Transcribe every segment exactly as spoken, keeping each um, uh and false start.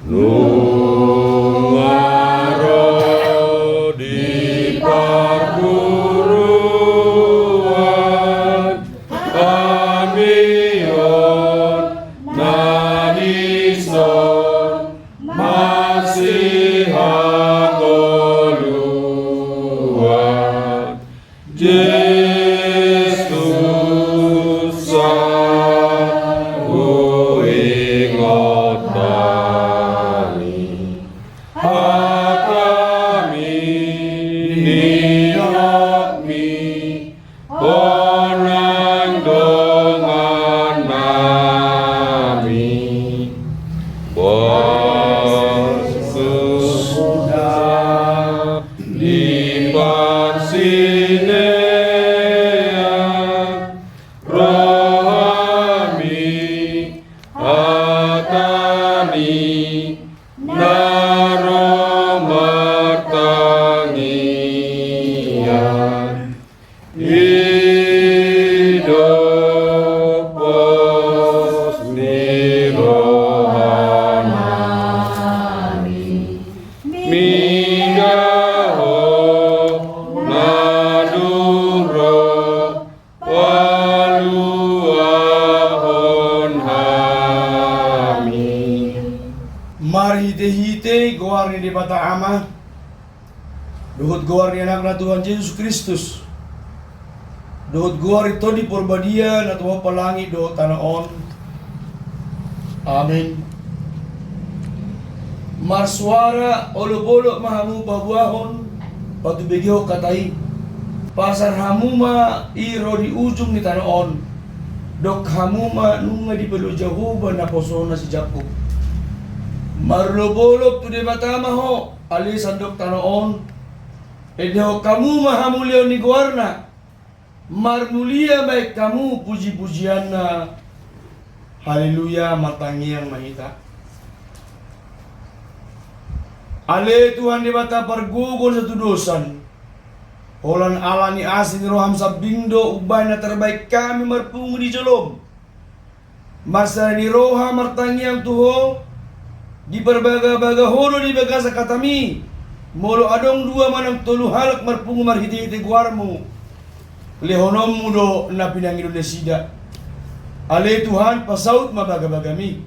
Nunga ro di parguruan hami on na dison masihangoluan. Jesus, sai huingot hami hatami, nidokmi, honang dongannami. Boi suda di parsinean rohami, hatami na ro martangiang. Ido pos ni rohanami, miga ho na dung ro paluahon hami. Marhitehite goar ni Debata Ama, dohot goar ni Anakna Tuhan Jesus Kristus, dohot goar ni Tondi Porbadia na tumompa langit dohot tano on. Amen. Marsoara olopolop ma hamu paboahon, patubegehon hata i. Pasar hamu ma i ro di ujung ni tano on. Dok hamu ma nunga dipalua Jahowa naposona si Jakkob. Marolopolop tu Debata ma ho, ale sandok tano on. Endehon hamu ma hamuliaon ni goarna. Marmulia ma i hamu pujipujianna. Haleluya, martangiang ma hita. Ale Tuhan Debata pargogo na so tudosan, holan ala ni asi ni roham sambing do umbahen na tarbahen hami marpungu di jolom. Marsada ni roha martangiang tu ho, diparbagabaga ho do di bagasan hatami, molo adong dua manang tolu halak marpungu marhitehite goarmu, lehononmu do na pinangido nasida. Ale Tuhan, pasaut ma bagabagami.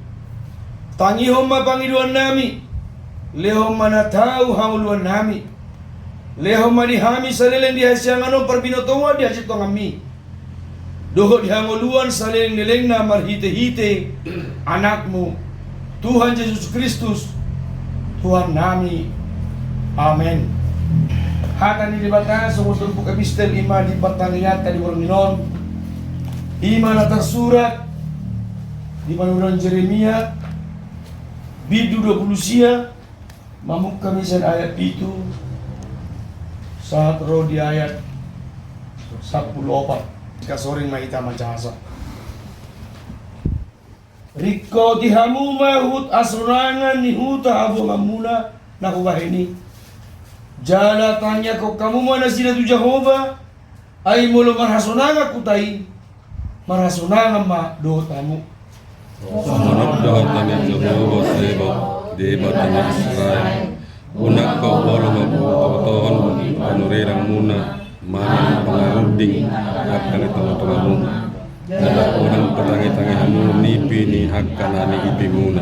Tangihon ma pangidoannami, lehon ma na tau hangoluannami. Lehon ma di hami saleleng di hasiangan on parbinotoan di hasintonganmi. Dohot di hangoluan saleleng-lelengna marhitehite Anakmu, Tuhan Jesus Kristus, Tuhannami. Amen. Hata ni Debata songon turpuk epistel i ma di partangiangta di borngin on. I ma na tarsurat di panurirang Jeremia, bindu dua pulu sia, mamungka sian ayat pitu sahat ro di ayat sampulu opat. Kasoring ma hita manjahasa. Ringkoti hamu ma huthasonangan ni huta habuanganmuna na hubahen i. Jala tangiangkon hamu ma nasida tu Jahowa, ai molo marhasonangan huta i, marhasonangan ma dohot hamu. Songon on do hata ni Jahowa Zebaot, Debata ni Israel: Unang ho holong hamutotohon panurirangmuna manang pangarunding angka na di tongatongamuna. Jala unang patangitangi hamu nipi ni angka na niipimuna.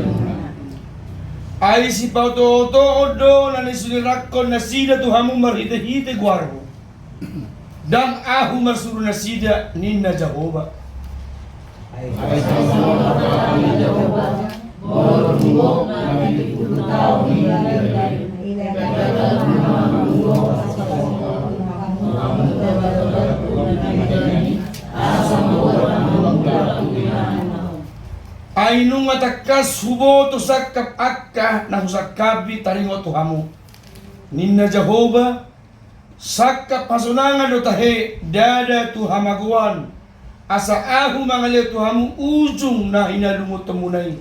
Ai sipaotootoon do na nisulirakkon nasida tu hamu marhitehite goarhu. Ndang ahu marsuru nasida, ninna Jahowa. Ai nunga tangkas huboto sangkap angka na husangkapi taringot tu hamu, ninna Jahowa. Sangkap hasonangan do tahe, ndada tu hamagoan, asa ahu mangalehon tu hamu ujung na hinalungunhonmuna i.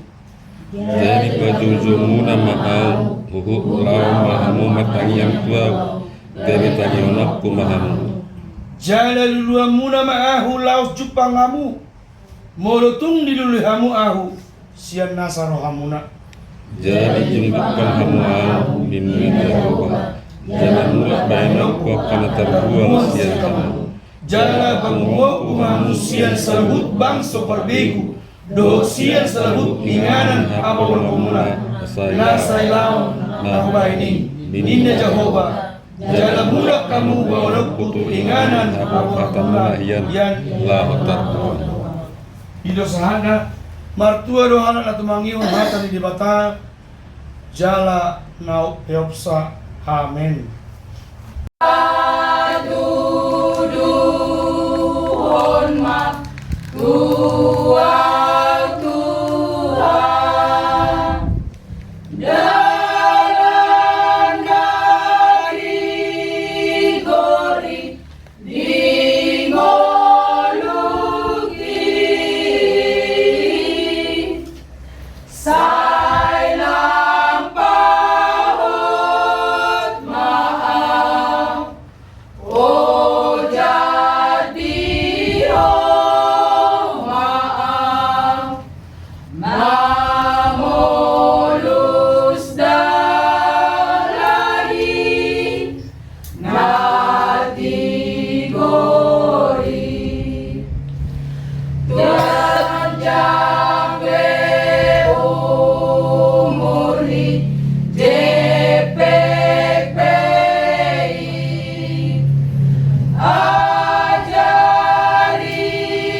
Jadi pajoujoumuna ma ahu, huhut laho ma hamu martangiang tu ahu, gabe tangihononku ma hamu. Jala luluanmuna ma ahu laos jumpang hamu, molo tung dilului hamu ahu sian nasa rohamuna. Jadi jumpang hamu ahu, ninna Jahowa, jala mulak bahenonku angka na tarbuang sian hamu. Jala pamuhonku ma hamu sian saluhut bangso parbegu, dohot sian saluhut inganan haporluanmuna, na sailaon na hubahen i, ninna Jahowa, jala mulak hamu bahenonku tu inganan haporluanmuna hian laho tarbuang. I do sahatna. Martua do halak na tumangihon hata ni Debata, jala na umpeopsa. Amen. Patuduhon ma tu ahu Tuhan, dalan na tigor i di ngolungki, sai lam pahot ma ahu, ojak di Ho ma ahu, na molus dalan i, na tigor i. Tuhan, jangke umur ni jepek pe i, ajari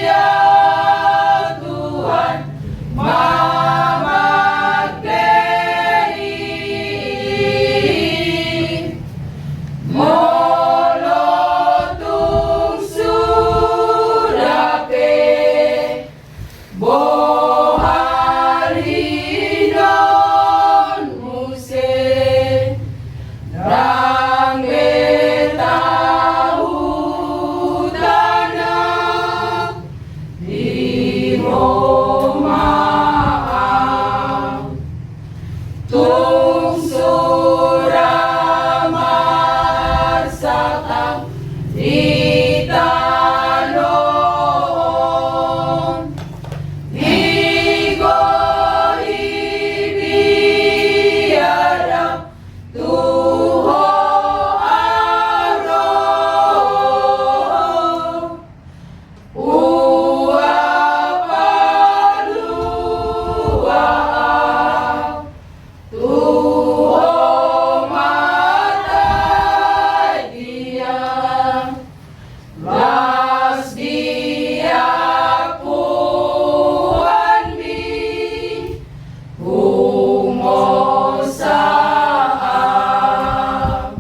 ahu Tuhan mamangke i. Molo tung suda pe bohal hinon muse, ndang be tahu tanda di Ho ma ahu. Tung suda marsatang di tano on, tigor i biadab tu Ho ahu ro. Ua palua ahu tu Ho ma tahi dia, las di apuan mi humosa ahu.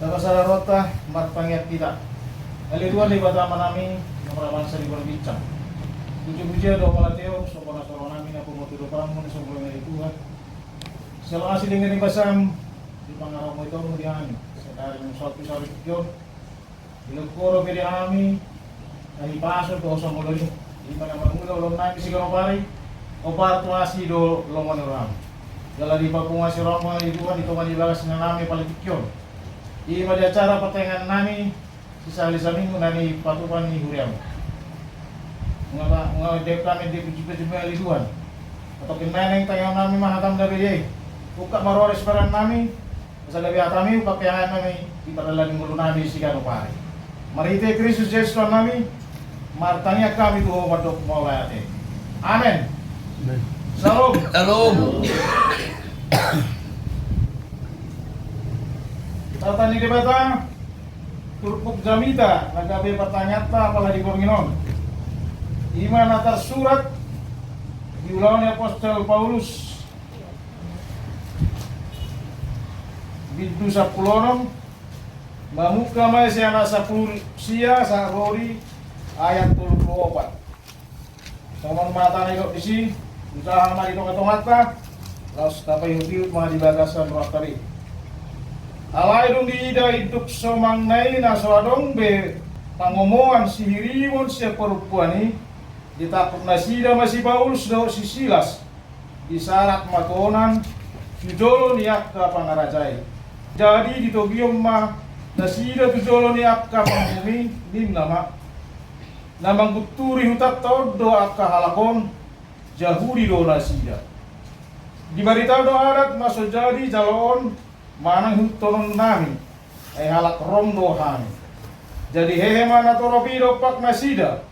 Tapasada rohanta, martangiang hita. Ale Tuhan Debata Amanami, na marhabangsa di banua ginjang. Puji-pujian dohot pangateon songon na so ro nami na purba tu adopanmu na songon na di Tuhan. Siala asi dengan di basam di pangarahon ni tongtong di hami sadari minggu Sabtu sari pikion. Di lokoro pe di hami na hipaso do songon ni ima na mangula ulaon nami siganup ari. Opat tu asi do longon ni roham. Jala di papungu asi roham di Tuhan di tonga ni bagas na nami pala pikion. Ima di acara partangiangan nami sisahali saminggu na nipatupa ni huriamu. Nga dek kami di puji-puji meli Tuhan. Atau kinai nang tangiang nami ma hatam da bede. Ungkap ma roha di siparan nami. Asa gabe hatami ungkap pe hami nami di pardalan ni ngolu nami siganup ari. Marhite Kristus Jesus Tuhan nami. Martangiang kami tu Ho mandok mauliate. Amen. Amen. Shalom. Shalom. Hata ni Debata. Turpuk jamita na gabe partangiangta pala di borngin on. Ima na tarsurat di ulaon ni apostel Paulus bindu sampulu onom. Mamungka ma sian ayat sampulu sia sahat ro di ayat tolu pulu opat. Songon hata na didok disi, usaha ma di tonga-tonganta. Laos tapaihut-ihut ma di bagasan rohanta be. Alai dung diida induk somangna i na so adong be pangomoan sihirimon sian parompuan i, ditangkup nasida ma si Paulus dohot si Silas. Disarat ma tonan tu jolo ni angka pangaraja i. Jadi ditogion ma nasida tu jolo ni angka panguhum i, ninna ma. Na manggunturi hutanta on do angka halak on, Jahudi do nasida. Dibarita do adat na so jadi jaloon manang ihuthononnami, ai halak Rom do hami. Jadi hehe ma natorop i dompak nasida.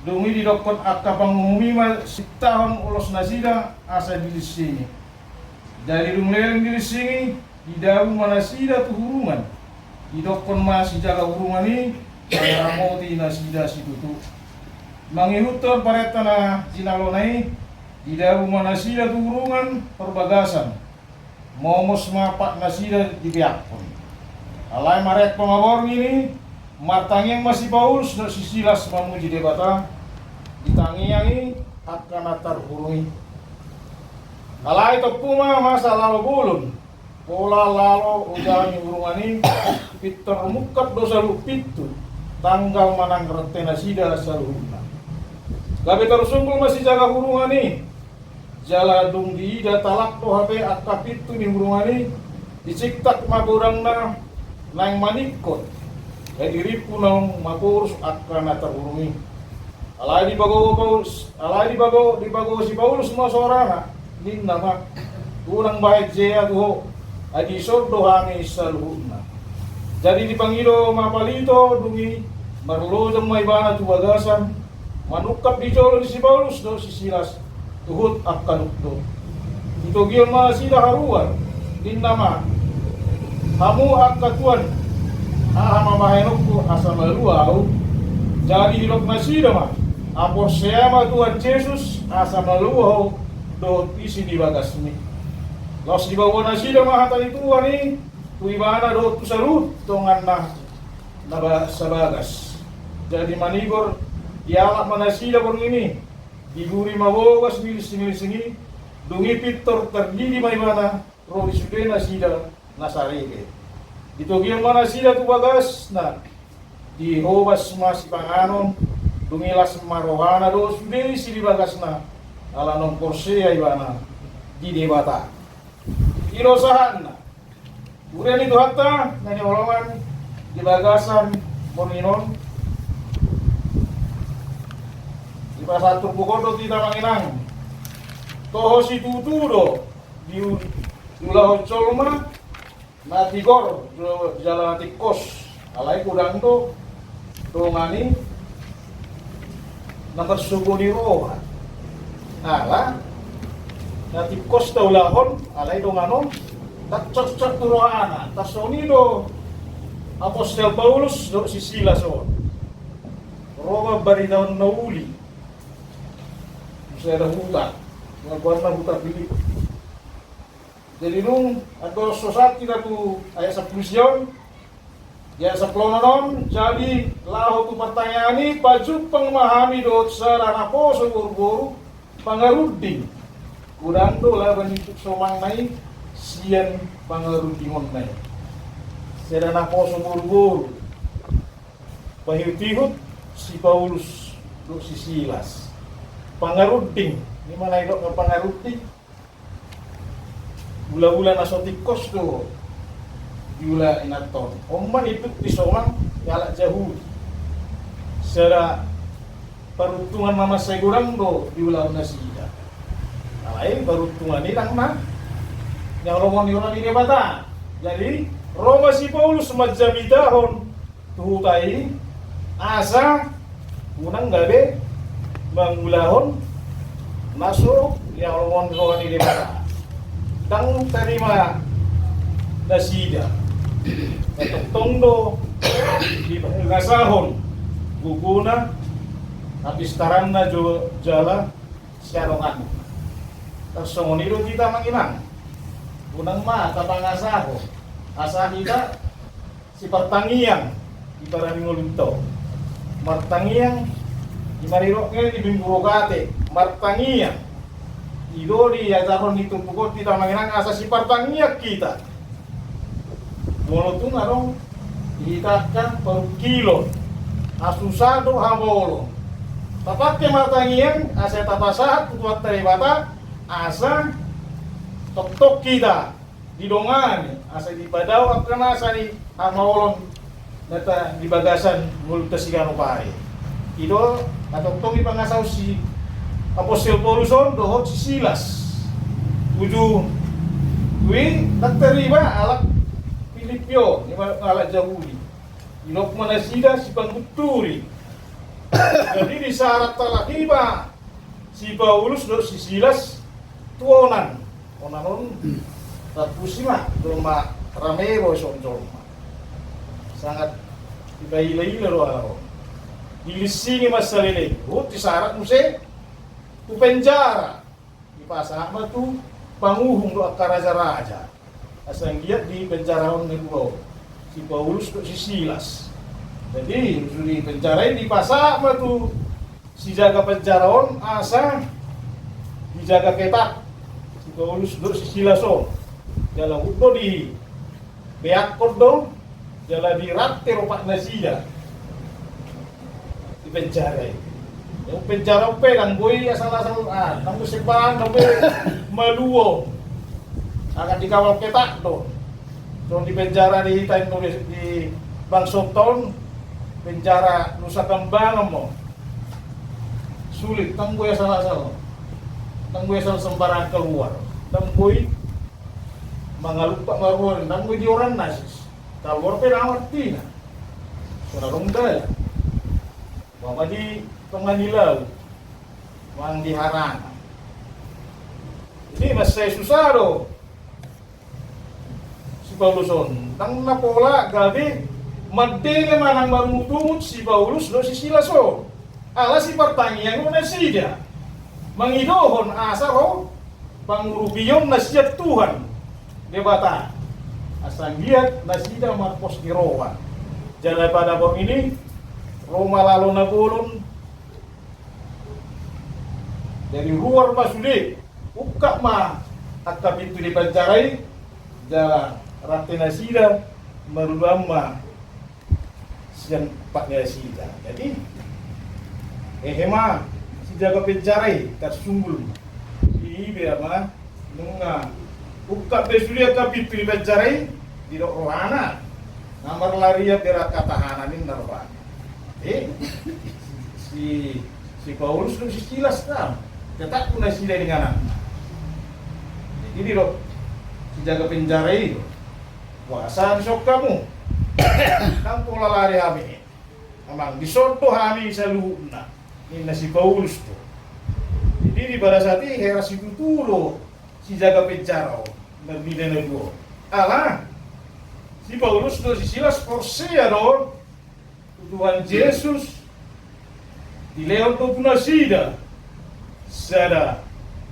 Dung i didokkon angka panguhum i ma sintahon ulos nasida asa dilinsingi. Jadi dung leleng dilinsingi, didabu ma nasida tu hurungan. Didokkon ma sijaga hurungan i mangaramoti nasida situtu. Mangihuthon parenta na jinalona i, didabu ma nasida tu hurungan parbagasan. Momos ma pat nasida dipeakkon. Alai marempe ma borngin i, martangiang ma si Paulus dohot si Silas mamuji Debata di tangiang i angka na tarhurung i. Alai tompu ma masa lalo bolon. Pola lalo ojahan ni hurungan i, pintor mungkap do saluhut pintu, tanggal manang rante nasida saluhutna. Gabe tarsunggul ma sijaga hurungan i. Jala dung diida talap do hape angka pintu ni hurungan i, diciktak ma godangna naeng maningkot. Jadi rimpu naung maporus angka na tarhurung i. Alai dipagogo Paulus, alai dipagogo, dipagogo si Paulus ma sorana, ninna ma, unang bahen jea tu ho, ai dison do hami saluhutna. Jadi dipangido ma palito, dung i marlojong ma ibana tu bagasan, manungkap di jolo ni si Paulus dohot si Silas. Huhut angka dokdok. Ditogion ma nasida haruar, ninna ma, hamu angka tuan, aha ma bahenonku asa malua ahu? Jadi didok nasida ma, haporsea ma Tuhan Jesus asa malua ho dohot isi ni bagasmi. Laos dipaboa nasida ma hata ni Tuhan i tu ibana dohot tu saluhut donganna na sabagas. Jadi manigor, dialap ma nasida borngin i. Diduri ma bogas ni linsing-linsing i, dung i pintor tardidi ma ibana ro di sude nasida na sarege. Ditogion ma nasida tu bagasna, dihobas ma sipanganon, dung i las ma rohana dohot sude isi ni bagasna, ala naung porsea ibana di Debata. I do sahatna. Huria ni Tuhanta na hinaholongan di bagasan borngin on. Di pasahat turpuk on do hita manginang. Toho situtu do diulahon jolma na tigor jala na tingkos. Alai godang do dongan i na marsogo ni roha. Ala na tingkos taulahon, alai dongan on tangcokcok tu rohana. Tarsongon i do apostel Paulus dohot si Silas on. Ro ma barita on na uli. Muse ada huta. Ngakuan na huta Pilippi. Jadi dung anggo so sahat hita tu ayat sampulu sia on, Ia sampulu onom, jadi laho tu partangiangan i pajumpang ma hami dohot sada naposo boruboru pangarunding. Godang do laba ni ipuk somangna i sian pangarundingonna i. Sada naposo boruboru, paihutihut si Paulus dohot si Silas. Pangarunding, i ma na didok pangarunding. Ulaula na so tingkos do diula inanta on. On ma ipuk ni somang ni halak Jahudi. Sada paruntungan na mansai godang do diulahon nasida. Alai paruntungan i ndang na nialomohon ni roha ni Debata. Jadi ro ma si Paulus manjamitahon tu huta i, asa unang gabe mangulahon na so nialomohon ni roha ni Debata. Ndang tarima nasida. Na tongtong do dipangasahon gogona, hapistaranna jo jala siadonganna. Tarsongon i do hita, Amang Inang. Unang ma tapangasahon asa hita sipartangiang di parani ngolunta on. Martangiang, i ma didok di Minggu Rokate, martangiang. I do diajarhon ni turpuk on hita, Amang Inang, asa sipartangiang hita. Molo tung adong di hita angka parungkilon, hasusaan dohot hamaolon, tapangke martangiang asa tapasahat tu Tuhanta Debata, asa tongtong hita didongani, asa dipadao angka nasa ni hamaolon na ta di bagasan ngolunta siganup ari. I do na tongtong dipangasahon si Apostel Paulus on dohot si Silas. Uju i ndang tarima halak Pilippi on, i ma halak Jahudi. Didok ma nasida sipanggunturi. Jadi disarat halak i ma si Paulus dohot si Silas tu onan. Onan on tarpusi ma, jolma rame do songon jolma. Sangat dipailaila do aha on. Dilinsingi ma saleleng, huhut disarat muse tu penjara. Dipasahat ma tu panguhung dohot angka rajaraja. Asa anggiat dipenjarahon na dua on, si Paulus dohot si Silas. Jadi uju di penjara i dipasahat ma tu sijaga penjara on asa dijaga ketat si Paulus dohot si Silas on. Jala huhut do dibeakkon do, jala dirante do pat nasida di penjara i. Penjara on pe ndang boi asal-asal, ah, ndang boi sembarang, ndang boi malua. Akan dikawal ketat do. Songon di penjara di hita i, di, di bangsonta on, penjara Nusa Kambangan ma. Sulit, ndang boi asal-asal. Ndang boi asal sembarang keluar. Ndang boi mangalumpak marroha, ndang boi dioran na sis. Kaluar pe na artina. Songon adong dalan. Umpama di tonga ni laut, manang di harangan. Jadi mansai susa do si Paulus on. Ndang na pola gabe mandele manang marungutungut si Paulus dohot si Silas on. Ala sipartangiang do nasida mangidohon asa ro pangurupionna sian Tuhan Debata, asa anggiat nasida marpos ni roha. Jala pada borngin i ro ma lalo na bolon dari ruar ma sude, ungkap ma angka pintu ni penjara i, jala rante nasida marulaon ma sian pat ni nasida. Jadi hehe ma sijaga penjara i, tarsunggul ma. Diida ma nunga ungkap be sude angka pintu ni penjara i, didok rohana, na marlarian be angka tahanan, ninna rohana. Eh, si, si Paulus dohot si Silas kan tetap tu nasida di inganan. Jadi didok sijaga penjara i, puasa dison hamu. Ndang pola lari hami, amang, dison do hami saluhutna, ninna si Paulus do. Jadi di pada saat i heran situtu do sijaga penjara on, marnida na dua on. Ala si Paulus dohot si Silas porsea do tu Tuhan Jesus, dilehon do tu nasida sada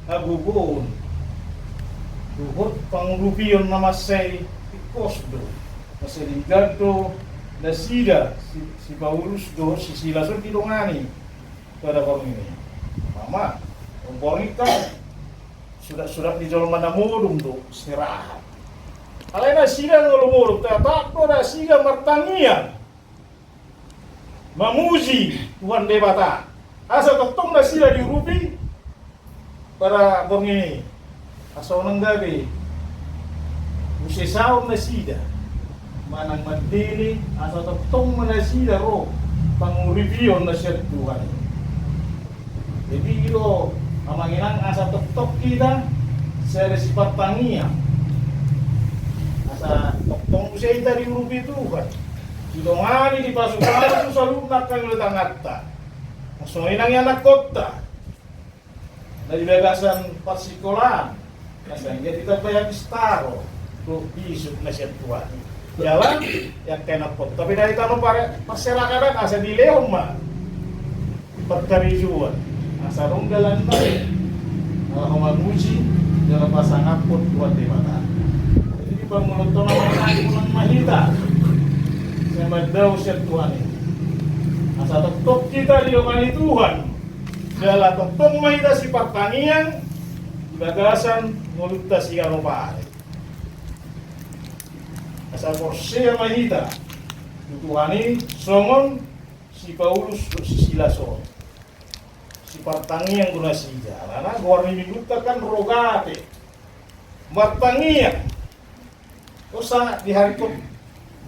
hagogoon dohot pangurupion na mansai tingkos do, mansai denggan do nasida si, si Paulus dohot si Silas on didongani pada borngin i. Mama, borngin kan surat-surat ni jolma na modom do serahan. Alai nasida na olo modom, tetap do nasida martangiang mamuji Tuhan Debata. Asa tongtong nasida diurupi pada borngin i. Asa unang gabe husesaon nasida manang mandele, asa tongtong ma nasida ro pangurupion na sian Tuhan. Jadi i do, amang inang, asa tongtong hita sada sipartangiang. Asa tongtong muse hita diurupi Tuhan, didongani, dipasupasu saluhutna angka ulaon tangihonta. Songon i nang ianakkonta na di bagasan parsikolaan, na sanggiat ditambai hapistaro dohot bisuk na sian Tuhan i. Jala i angka ianakkonta pe na di tano pare-, parserahan, asa dilehon ma parkarejoan, asa adong dalanna na laho mamuji jala pasangaphon Tuhan Debata. Jadi di pangulunta on, amang inang, unang ma hita sai mandao sian Tuhan i. Asa tongtong hita didongani Tuhan, jala tongtong ma hita sipartangiang di bagasan ngolunta siganup ari. Asa porsea ma hita tu Tuhan i songon si Paulus dohot si Silas on. Sipartangiang do nasida. Alana goar ni Minggunta kan rogate. Martangiang. Asa diharihon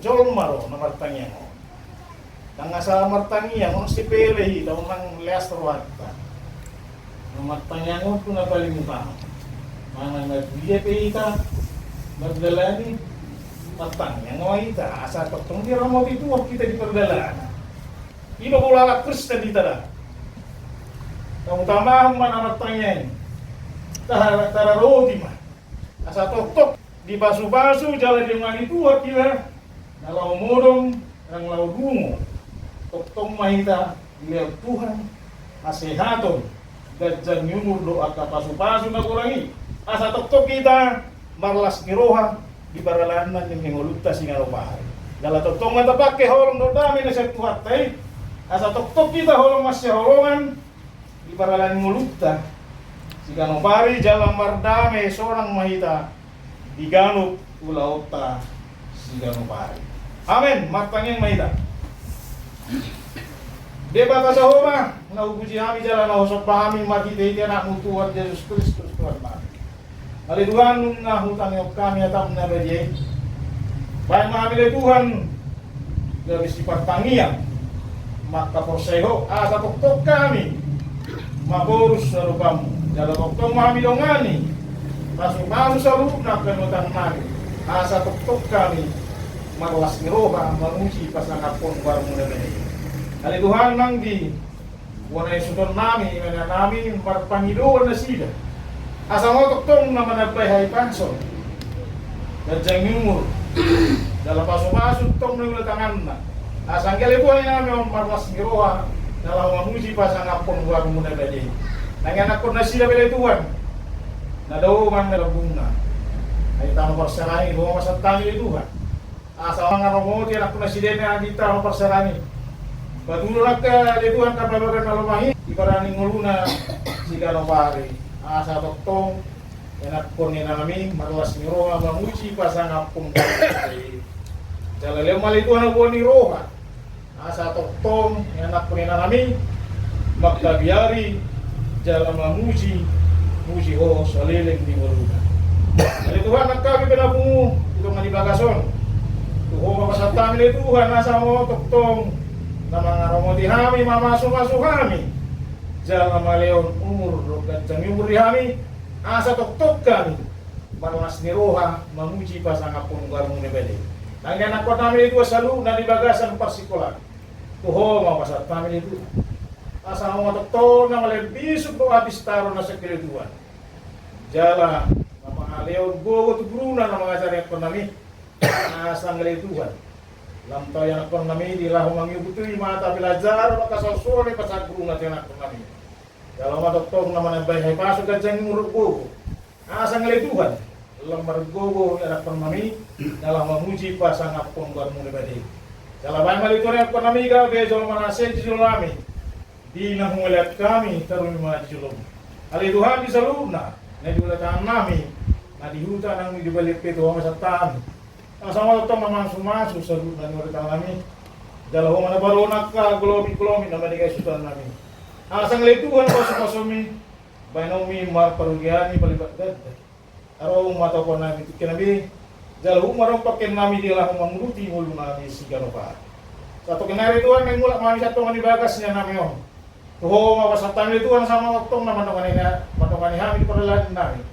jolma do na martangiang on. Ndang asa martangiang on, sipele i, ndang leas rohanta. Na martangiang on tu na paling utama. Manang na tu dia pe hita mardalani, martangiang ma hita asa tongtong diramoti Tuhan hita di pardalanan. I do pola halak Kristen hita da. Tautamahon ma na martangiang i. Tara-, tararoti ma asa tongtong dipasupasu jala didongani Tuhan hita, na laho modom, na laho dungo. Tongtong ma hita dilehon Tuhan hasehaton, ganjang ni umur dohot angka pasupasu na godang i. Asa tongtong hita marlas ni roha di pardalanan ni ngolunta siganup ari. Jala tongtong ma tapangke holong dohot dame na sian Tuhanta i. Asa tongtong hita holong marsihaholongan di pardalanan ni ngolunta siganup ari, jala mardame sonang ma hita di ganup ulaonta siganup ari. Amen. Martangiang ma hita. Debata Jahowa, na hupuji hami jala na husomba hami marhitehite Anakmu Tuhan Jesus Kristus, Tuhannami. Ale Tuhan, nunga hutangihon hami hataM na badia i. Bahen ma hami ale Tuhan gabe sipartangiang, mangkaporseai Ho, asa tongtong hami maporus sarupaMu. Jala tongtong ma hami dongani pasupasu saluhutna panotangnami, asa tongtong hami marlas ni roha mamuji pasangaphon goarMu na badia i. Ale Tuhan, nang di bona isutonnami, imanami marpangidoan nasida, asa Ho tongtong na manambai hahipason, ganjang ni umur, jala pasupasu tongtong na ula tanganna. Asa anggiat ale Tuhan, inanami on marlas ni roha na laho mamuji pasangaphon goarMu na badia i. Nang ianakkon nasida pe ale Tuhan, na dao manang na lambungna, na di tano parserahan i, Ho ma pasahat hami ale Tuhan. Asa mangaromoti anakkon nasida na di tano parserahan i. Patudu angka ale Tuhan angka panoran na lomak i di pardalanan ni ngoluna siganup ari. Asa tongtong ianakkon ni inanami marlas ni roha mamuji pasangaphon goarMu na badia i. Jala lehon ma ale Tuhan haboan ni roha, asa tongtong ianakkon ni inanami mangkabiari jala mamuji, muji Ho saleleng ni ngoluna. Ale Tuhan, nangkaning pe na pungu i tonga ni bagas on, tu Ho ma pasahat hami ale Tuhan, asa Ho tongtong na mangaromoti hami, mamasumasu hami, jala malehon umur dohot ganjang ni umur di hami, asa tongtong hami marlas ni roha mamuji pasangaphon goarMu na badia i. Nang ianakkonnami ale Tuhan saluhutna di bagasan parsikolaan, tu Ho ma pasahat hami ale Tuhan. Asa Ho ma tongtong na malehon bisuk dohot hapistaron na sangkali ale Tuhan, jala na mangalehon gogo tu guruna na mangajari anakkonnami. Asa anggiat ale Tuhan, lam tau ianakkonnami di laho mangihuthon i mata pelajaran, mangkasalsoli pasahat guruna tu ianakkonnami. Jala Ho ma tongtong na manambai hahipason, ganjang ni umur dohot gogo. Asa anggiat ale Tuhan, lam margogo ianakkonnami na laho mamuji pasangaphon goarMu na badia i. Jala bahen ma ale Tuhan angka nami gabe jolma na asa di jolo nami. Di na humaliang hami tarlumobi ma di jolomi. Ale Tuhan di saluhutna na di ulaon nami, na di huta nang di balian pe Tuhan ma santabi. Asa ma tongtong na mamasu-masu saluhutna di ulaon nami. Jala Ho ma na padohon angka golomi-golomi na mangihut susutan nami. Asa ale Tuhan pasu-pasumi, bahenonmi marparugian i palibat ganda. Ro ma tongtong nami tingki nami. Jala huhut ma adong pangkeon nami di laho manguduti ngolu nami siganup ari. Sahat tu nangkin nari Tuhan naeng mulak ma hami sahat tu di bagas ni nami on. Tu Ho ma pasahat hami Tuhan asa ma tongtong na mandongani, mandongani hami di pardalanan nami.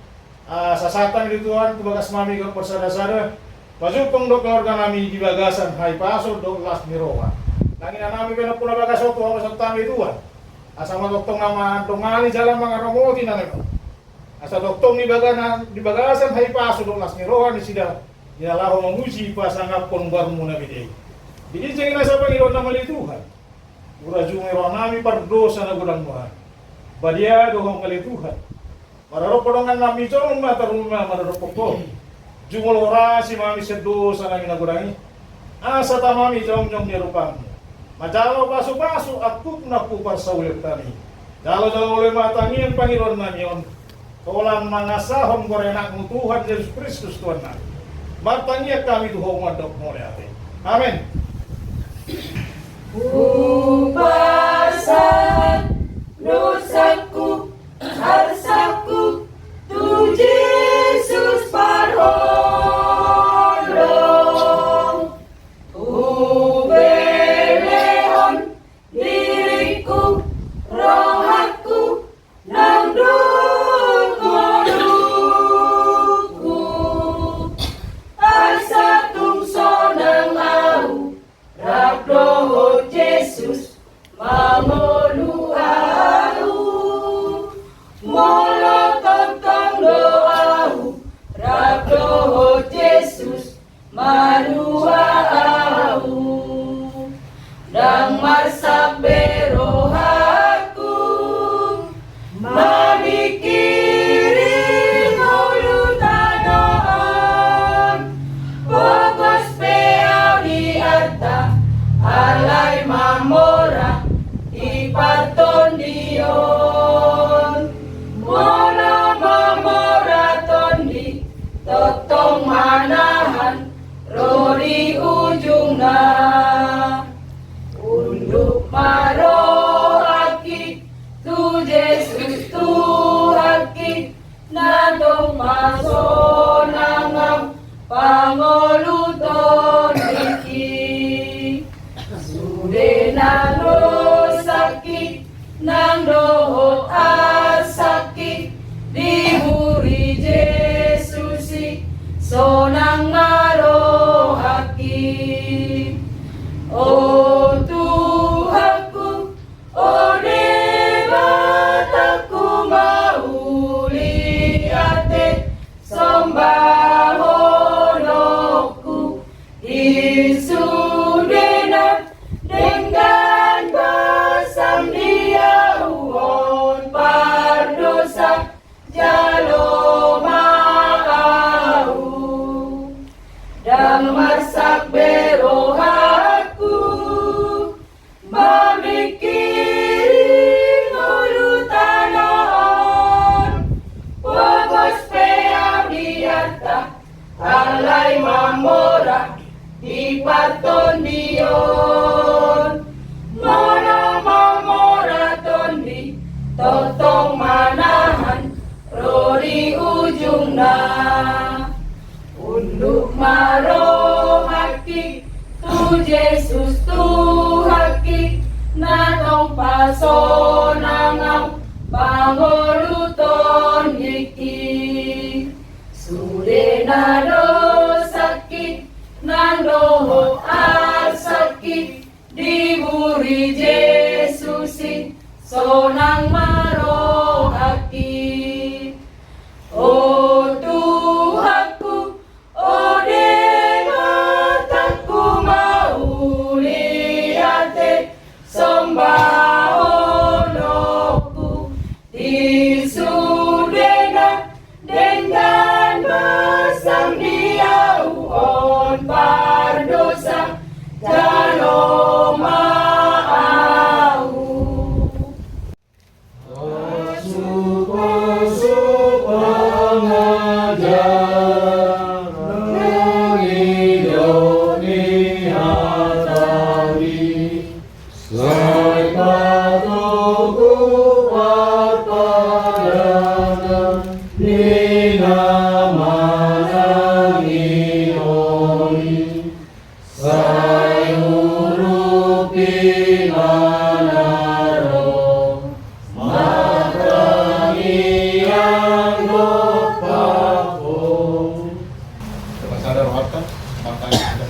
Asa sahat hami Tuhan tu bagas nami ganup marsada-sada. Pasupung dohot keluarga nami di bagasan hahipason dohot las ni roha. Nang ina nami pe nampuna bagas on tu Ho ma pasahat hami Tuhan. Asa ma tongtong na mandongani jala mangaramoti na nami on. Asa tongtong di bagana, di bagasan hahipason dohot las ni roha nasida, di na laho mamuji pasangaphon goarmu na bete i. Di ginjang i nasa pangidoan nami ale Tuhan. Hurajumi roha nami pardosa na godang nuaeng. Badia do Ho ale Tuhan. Maradophon dongan nami jolma tarlumobi ma maradophon Ho. Jumolo horasi ma hami sian dosa nami na godang i. Asa tama hami jongjong di adopanmu. Manjalo pasu-pasu angkup na hu parsaulian hami. Jalo-jalo olo ma tangiang pangidoan nami on. Holan mangasahon goar ni Anakmu Tuhan Jesus Kristus Tuhannami. Martangiang hami tu Ho mandok mauliate. Amen. Hupasahat dosangku, arsangku, tu Jesus parholong. Hubelehon diringku, rohangku, nang dohot ngolungku. Asa tung sonang ahu rap dohot Jesus mangolu ahu. Molo tongtong do ahu rap dohot Jesus malua ahu. Ndang marsak be rohangku mamingkiri ngolu tano on. Pogos pe ahu di arta, alai mamora di partondion. Molo mamora tondi, tongtong manahan ro di ujungna. Unduk ma rohangki tu Jesus Tuhanki, na tong pasonangan pangolu tondingki. Sude na dosangki nang dohot arsangki, diburi Jesus i sonang ma rohangki. O Tuhanku, o Debatangku, mauliate sombahononku, di sude na denggan basam di ahu on pardosa jalo ma ahu. Ndang marsak be rohangku mamingkiri ngolu tano on. Pogos pe ahu di arta, alai mamora di partondion. Molo mamora tondi, tongtong manahan ro di ujungna. Unduk ma rohangki tu Jesus Tuhanki, na tong pasonangan pangolu tondingki. Sude na dosangki nang dohot arsangki, diburi Jesus i sonang ma rohangki. O Tuhanku, o Debatangku, mauliate sombahononku, di sude na denggan basam di ahu on pardosa jalo Sai patogu parpadanan ni na manangihon i, sai urupi ma na ro martangiang dompak Ho. Coba sadar rohanta, martangiang hita.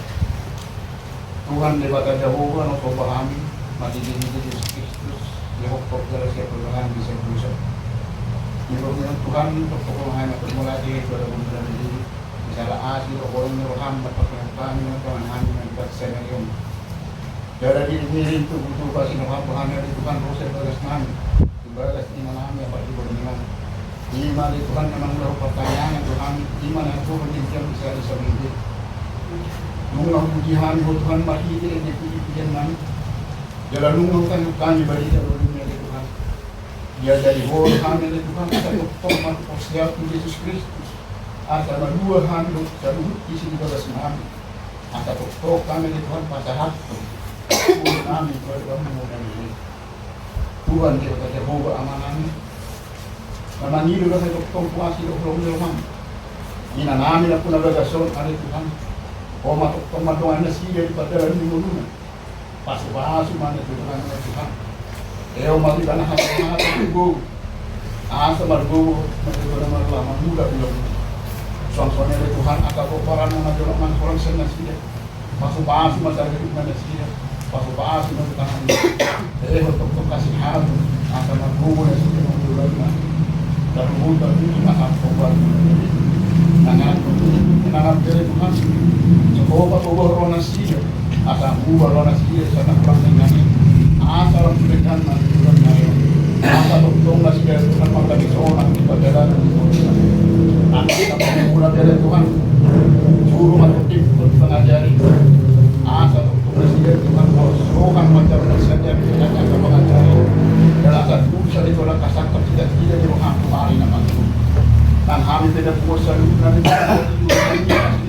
Tuhan Debata Jahowa, naung somba hami marhitehite Jesus Kristus, dihophop jala sian perdalanan di Sakusa. Menurut Tuhan, untuk pokok hanya permulaan di dua ribu dua puluh ini, misalnya asi, okolong ni roham, dapat kami, dapat kami, dapat senarium. Jala di ini rintu butuh kasih roham, Tuhan, dari Tuhan, dosa bagas nami. Ibagas di mana nami apa di borneo. Ima di Tuhan memang dah pertanyaan Tuhan, ima na Tuhan yang jam bisa disambi. Nunga puji hami ho Tuhan marhite di puji-pujian nami. Jala nunga utang kami bari jalo dunia di Tuhan. Dia jadi ho kami di Tuhan, asa tongtong marposial tu Jesus Kristus. Asa madua hami ho saluhut isi di bagas nami. Asa tongtong kami di Tuhan pasahat. Nami buat kamu mau nami. Tuhan Debata Jahowa Amanami, na mangido do sai tongtong puas i do holong ni roham. Inanami na puna bagas on ale Tuhan, Ho ma tongtong mandongani nasida di pardalan ni ngoluna. Pasu-pasu ma na Tuhan, ale Tuhan. Eo ma tu ibana hasangapon tu gou. Asa margogo ma tu ibana marlama muda ulang. Suang songon i ale Tuhan, angka pomparanna na jolma manang holan sian nasida. Pasu-pasu ma sahali nasida, pasu-pasu ma tu tangan. Eh, untuk kasih hal, asa margogo nasida mangulona. Tarlumobi tarlumobi asa pembuat. Nangan, nangan bere Tuhan. Sekolah pembuat roh nasida, asa mubah roh nasida, sana kurang dengan. Asa lam sudah kan, asa tongtong nasida Tuhan mangkali sonang di perjalanan. Asa pembuat bere Tuhan. Juru ma tongtong pangajari. Asa tongtong nasida Tuhan, roham ma jala nasida, asa pangajari. Jala asa dosa di tolak kasangkap sida, sida di roham tu ari na mangku. Nang hami pe na puas saluhutna di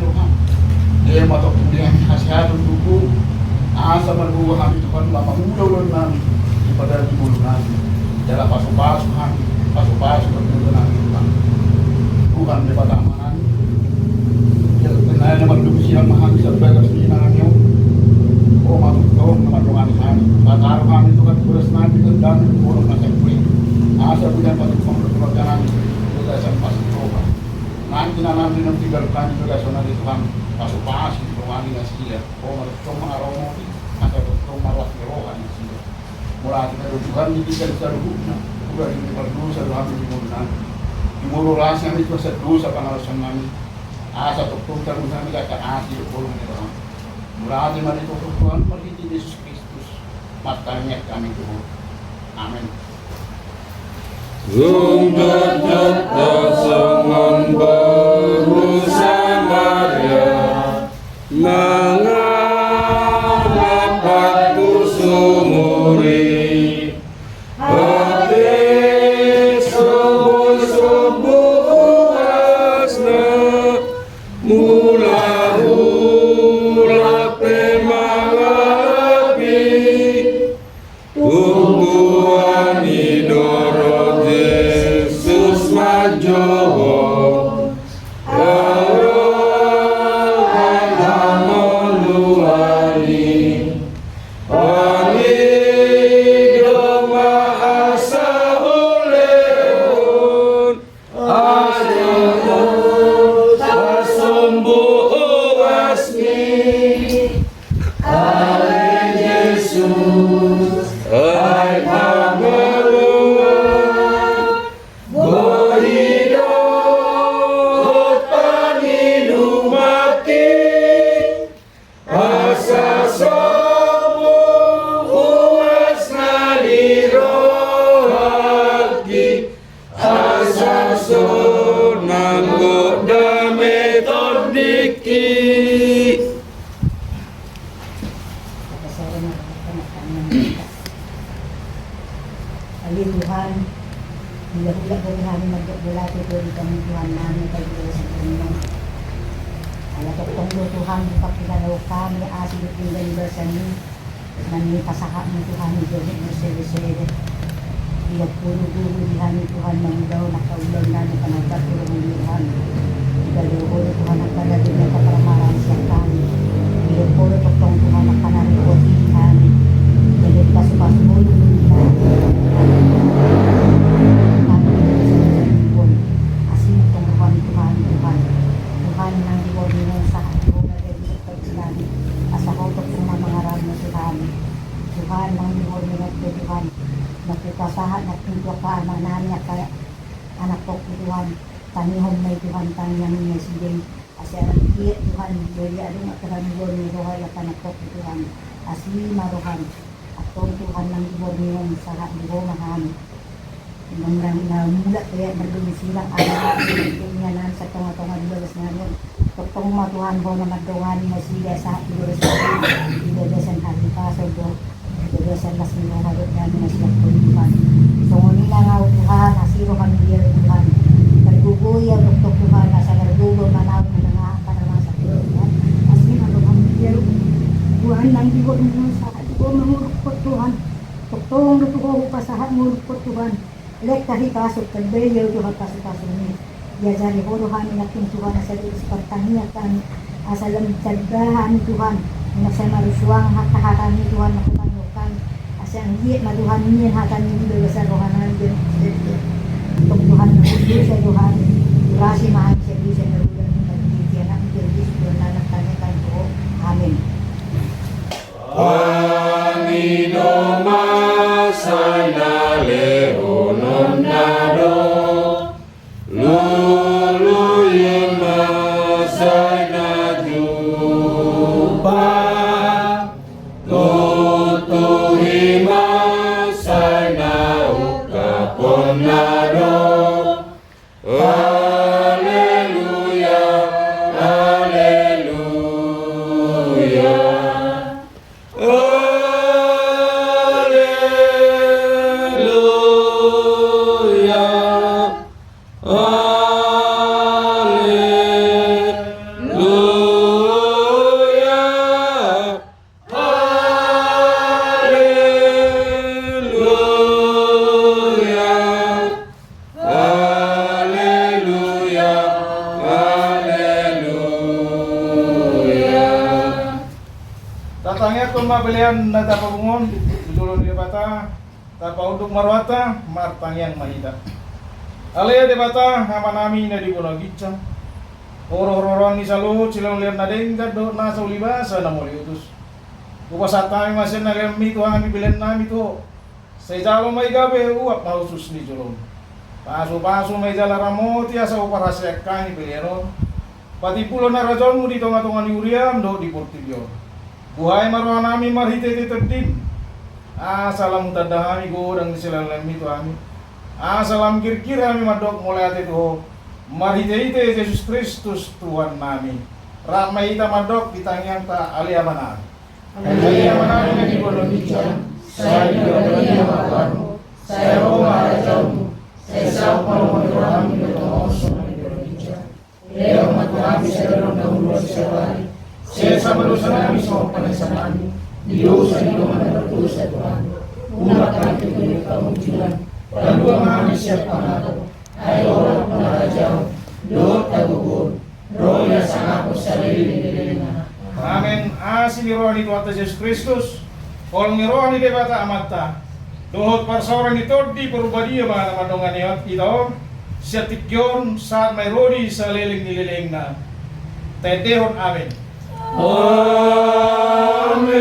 roham. Dia ma tongtong dia hasehatan tubuh. Asa margogo hami Tuhan, mangula ulaon nami, di pardalan ni ngolu nami. Jala pasu-pasu hami, pasu-pasu ma ulaon nami Tuhan. Tuhan Debata Amanami. Jala tenang na mardusi hami, hami sabagas ni nami. Ho ma tongtong na mandongani hami. Pataru hami Tuhan, boras nami, tendang, boras nami. Asa bulan patuh pangkut keluarga nami. Bagasan pasu roha. Nanti na nami nang tinggal kami juga sonari Tuhan. Pasu-pasu rohani nasida. Ho ma tongtong mangaromoti, asa tongtong marlas ni roha nasida. Mauliate ma tu Tuhan di tingki saluhutna, uga di pardosa do hami di ngolu nami. Di ngolu las nami tu asa dosa pangalaosion nami. Asa tongtong tarlumobi nami jala asi do holong ni roham. Mauliate ma di Tuhan marhite Jesus Kristus. Martangiang hami tu Ho. Amen. Dung jotjot do songon boru Samaria, mangalap tu sumur i, ate sombu-sombu uasna, mula-mula pe mangalap i. Tumbuan i do roh Jesus manjou ho, ro ai hangoluan i, pangido ma asa hulehon. Asa tasombu uasmi, ale Jesus, ai hangoluan, boi do ho pangido ma i. Asa sombu uasna di rohangki, asa sonang godang ma tondingki. Ale Tuhan, hulahula do hami mandok mauliate tu Ho, Tuhan nami, paido sempurna. Ala tongtong do Tuhan, dipakilala Ho hami asi dohot denggan ni basa-Mu. Nang pasahatmu Tuhan i gabe marsede-sede. Ia pulu gugu di hami Tuhan, mangulahon angka ulaon nami, panambahon Tuhan. Ia do Ho do Tuhan angka na denggan, angka parmahan sian hami. Ia Ho do tongtong Tuhan angka na ripoti di hami. Ia do pasu-pasu Ho do Tuhan. Asi tongtong roham Tuhan, Tuhan. Tuhan nang di borngin on sahat di Ho ma jadi Tuhan, asa Ho tongtong na mangaramoti Tuhan. Tuhan, nang di borngin on pe Tuhan, na hupasahat nangkin tu angka amanami, angka anakkonku Tuhan, tangihon ma i Tuhan, tangiangi nasida i. Asa anggiat Tuhan, jadi adong angka haluaon ni roha i angka anakkonku Tuhan, asi ma roham. Antong Tuhan, nang di borngin on sahat di Ho ma hami. Nang na mulak pe ia mardongan silang, ala ni na satonga-tonga di bagas nami on. Tongtong ma Tuhan Ho na mandongani nasida sahat di bagas nami on, di bagasan hahipason dohot di bagasan las ni roha dohot dame na sian Ho Tuhan. Songon i nang ahu Tuhan, asi roham di ahu Tuhan. Margogo ia ahu tongtong Tuhan, asa margogo ma ahu na mangaramoti Tuhan. Asi ma roham di ahu Tuhan, nang di borngin on sahat di Ho ma ngolungkon Tuhan. Tongtong do tu Ho hupasahat ngolungkon Tuhan. Lehon hahipason, tamba i ahu Tuhan pasu-pasum i. Ia jari Ho do hami nangkin Tuhan, asa dipos partangiangan hami, asa lam tamba hami Tuhan. Nunga sai marsuang angka hatami Tuhan, na hupangido hami. Asa anggiat ma Tuhan nian hatami di bagasan roha nami, jala tong Tuhan na hudosa do hami. Urasi ma hami sian dosa na hudok, di anak ni Kristus Tuhan nami, tangiangan tu Ho. Amin. Pangido ma sai na lehononna do, lului ma sai na jumpang, tutuhi ma sai na ungkaponna do. Aleluya, aleluya, aleluya, aleluya. Aleluya, aleluya, aleluya. Tatangiangkon ma pelean na tapabungon tu jolo ni Debata, tapaunduk ma rohanta, martangiang ma hita. Ale Debata, Amanami na di banua ginjang, Ho do haroroan ni saluhut silehonlehon na denggan dohot nasa ulibasa na mauliutus. Hupasahat hami ma sian na leanmi tu hami pelean nami tu Ho. Sai jalo ma i gabe uap na hushus ni jolom. Pasupasu ma i jala ramoti asa huparhaseang hami pelean on. Patimbulhon harajaonmu di tongatonga ni huriam dohot di portibi on. Buhai ma roha nami marhitehite Tondim, asa lam hutanda hami godang ni silehonlehonmi tu hami, asa lam girgir hami mandok mauliate tu Ho, marhitehite Jesus Kristus Tuhan nami. Rap ma hita mandok di tangiangta, Ale Amanami. Ale Amanami na di banua ginjang, sai didok ma goarmu, sai ro ma harajaonmu, sai saut ma lomo ni roham di tonga on songon na di banua ginjang. Lehon ma tu hami sadari on hangoluan siapari. Sesa ma dosa nami songon panesanami di dosa ni dongan na mardosa tu hami. Unang hami togihon tu pangunjunan, palua ma hami sian pangago. Ai Ho do harajaon dohot hagogoon dohot hasangapon saleleng ni lelengna. Amen. Asi ni roha ni Tuhanta Jesus Kristus, holong ni roha ni Debata Amanta, dohot parsaoran ni Tondi Parbadia ma na mandongani hita on sian tingki on sahat ma i ro di saleleng ni lelengna. Taendehon amen. Amen.